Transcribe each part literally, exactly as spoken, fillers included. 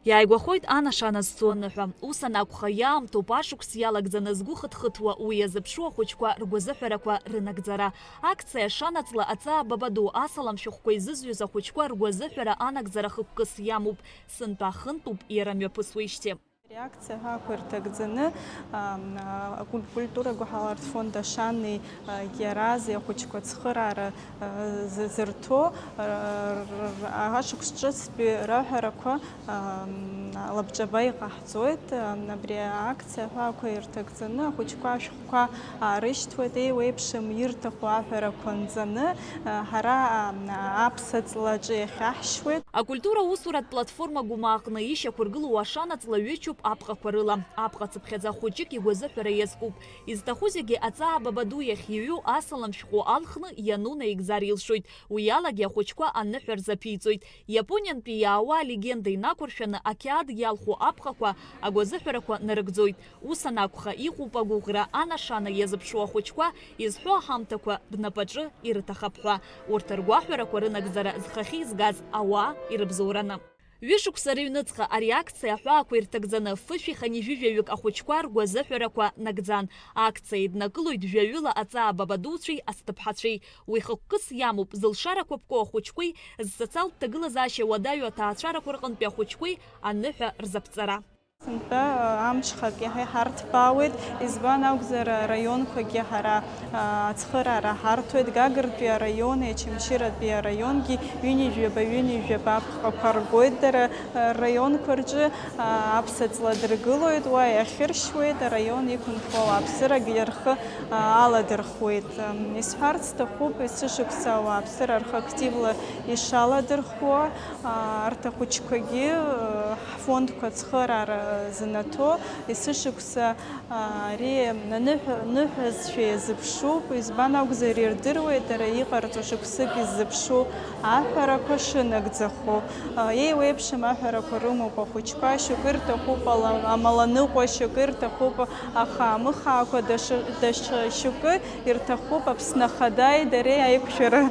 Иааигәахоит анашана зцу аныҳәа. Ус анакәха, иаамҭоуп ашықәс иалагӡаны згәы хыҭхыҭуа уи иазыԥшу ахәыҷқәа ргәазыҳәарақәа рынагӡара. Акциа шанаҵла аҵаа баба ду асалам шәҟәқәа изызҩыз ахәыҷқәа ргәазыҳәара анагӡара хықәкыс иамоуп, сынтәа хынтәуп иара мҩаԥысуеижьҭеи. Реакциа ҳәа ақәирҭагӡаны, ам, а, куль-, культура гәаҳаларҭ фонд Ашани, а, иарази ахәыҷқәа ацхыраара, а, зы-, зырҭо, а, р-, р-, ашықәс ҿыцтәи раҳәарақәа, ам, лабҿаба иҟаҳҵоит. Ам, абри акциа ҳәа ақәирҭагӡаны ахәыҷқәа ашәҟәқәа аарышьҭуеит, еиуеиԥшым ирҭаху аҳәарақәа нҵаны, а, ҳара, ам, аԥсаҵлаҿы иахьаҳшьуеит. Акультура усуратә платформа Гәымаа аҟны ишьақәыргылоу ашанаҵла ҩычоуп апҟақәа рыла. Апҟа цыԥхьаӡа хәыҷык игәазыҳәара иазкуп. Изҭаху зегьы аҵаа баба ду иахь иҩу асалам шәҟәы алхны иану наигӡар илшоит. Уи алагьы ахәыҷқәа аныҳәа рзаԥиҵоит. Иапониантәи иаауа алегенда инақәыршәаны ақьаад иалху апҟақәа агәазыҳәарақәа нарыгӡоит. Ус анакәха, иҟоуп агәыӷра анашана иазыԥшу ахәыҷқәа изҳәо аҳамҭақәа рнапаҿы ирыҭахап ҳәа. Урҭ ргәаҳәарақәа рынагӡара зхахьы изгаз ауаа ирыбзоураны. Ҩышықәса рыҩныҵҟа ари акциа аҳәаақәа ирҭагӡаны фышәи хынҩажәи жәаҩык ахәыҷқәа ргәазыҳәарақәа нагӡан. Акциа еиднакылоит жәаҩыла аҵаа бабадуцәеи асҭыԥҳацәеи. Уи хықәкыс иамоуп зылшарақәа ԥку ахәыҷқәеи, зсоциалтә ҭагылазаашьа уадаҩу аҭаацәарақәа рҟынтәи ахәыҷқәеи аныҳәа рзаԥҵара. Сынтәа, а, амҽхак иаҳа иҳарҭбаауеит, избан акәзар, араионқәагьы ҳара, а, ацхыраара ҳарҭоит, Гагратәи араиони Очамчыратәи араионгьы ҩынҩажәаба, ҩынҩажәаба апҟақәа ргоит дара, а, раионқәа рҿы, а, аԥсаҵла дыргылоит, уа иахьыршьуеит араион иқәынхо ауааԥсырагьы рхы, а, аладырхуеит. Ам, исҳәарц сҭахуп, есышықәса ауааԥсыра рхы активла ишаладырхуа, а, арҭ ахәыҷқәагьы, а, ҳфондқәа ацхыраара занаҭо, есышықәса, а, ари аныҳәа-, ныҳәазшәа иазыԥшуп, избан акәзар, ирдыруеит дара иҟарҵо шықәсык иззыԥшу аҳәарақәа шынагӡахо. А, еиуеиԥшым аҳәарақәа рымоуп ахәыҷқәа, шьоукы ирҭахуп ала-, амаланыҟәа, шьоукы ирҭахуп ахаамыхаақәа, даша, даша шьоукы ирҭахуп Аԥсны Ахадеи дареи аиқәшәара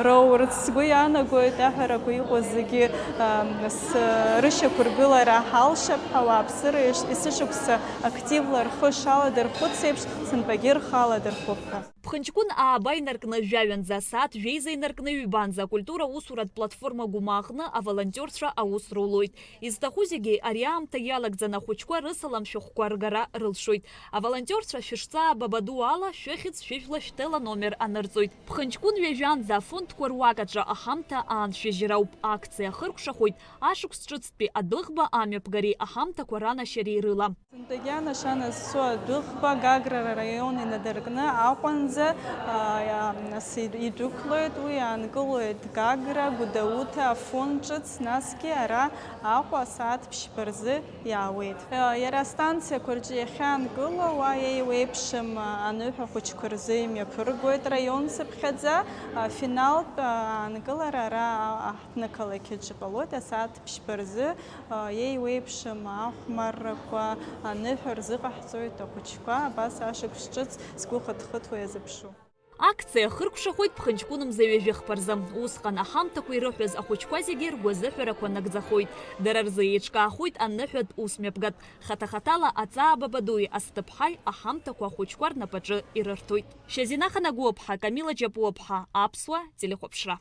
роурц. Сгәы иаанагоит аҳәарақәа иҟоу зегьы, ам, с-, рышьақәыргылара ҳалшап ҳәа, ауааԥсыра еш-, есышықәса активла рхы шаладырхәыц еиԥш, сынтәагьы рхы аладырхәып ҳәа. Ԥхынҷкәын ааба инаркны жәаҩанӡа, асааҭ жәеиза инаркны ҩбанӡа акультура усуратә платформа Гәымаа аҟны аволонтиорцәа аус рулоит. Изҭаху зегьы ари аамҭа иалагӡаны ахәыҷқәа рысалам шәҟәқәа ргара рылшоит. Аволонтиорцәа шәышҵаа бабаду ала шәыхьӡ, шәыжәла, шәтеланомер анырҵоит. Ԥхынҷкәын ҩажәанӡа афондқәа руак аҿы аҳамҭа ааншәыжьра ауп. Акциа ахыркәшахоит ашықәс ҿыцтәи адәыӷба амҩаԥгареи аҳамҭақәа ранашьареи рыла. Сынтәагьы анашана зцу адәыӷба Гагра раион инадыркны Аҟәанӡа, а, нас ид-, идәықәлоит, уи аанкылоит Гагра, Гәдоуҭа, Афон ҿыц, насгьы ара Аҟәа асааҭ ԥшьба рзы иаауеит. Иара астанциақәа рҿы иахьаанкыло, уа еиуеиԥшым аныҳәа хәыҷқәа рзы имҩаԥыргоит раион цыԥхьаӡа. Финалтә аанкылара ара аҳҭнықалақь аҿы ҟалоит асааҭ ԥшьба рзы. Еиуеиԥшым ахәмаррақәа аныҳәа рзыҟаҳҵоит ахәыҷқәа, абас ашықәс ҿыц згәы хыҭхыҭуа иазыԥшу. Акциа ахыркәшахоит ԥхынҷкәын мза ҩажәи хԥа рзы. Усҟан аҳамҭақәа ирыҳәаз ахәыҷқәа зегьы ргәазыҳәарақәа нагӡахоит. Дара рзы еиҿкаахоит аныҳәатә усмҩаԥгатә. Хаҭа-хаҭала аҵаа бабадуи асҭыԥҳаи аҳамҭақәа ахәыҷқәа рнапаҿы ирырҭоит. Шьазина Ханагәыаԥҳа, Камила Џьапуаԥҳа, Аԥсуа телехәаԥшра.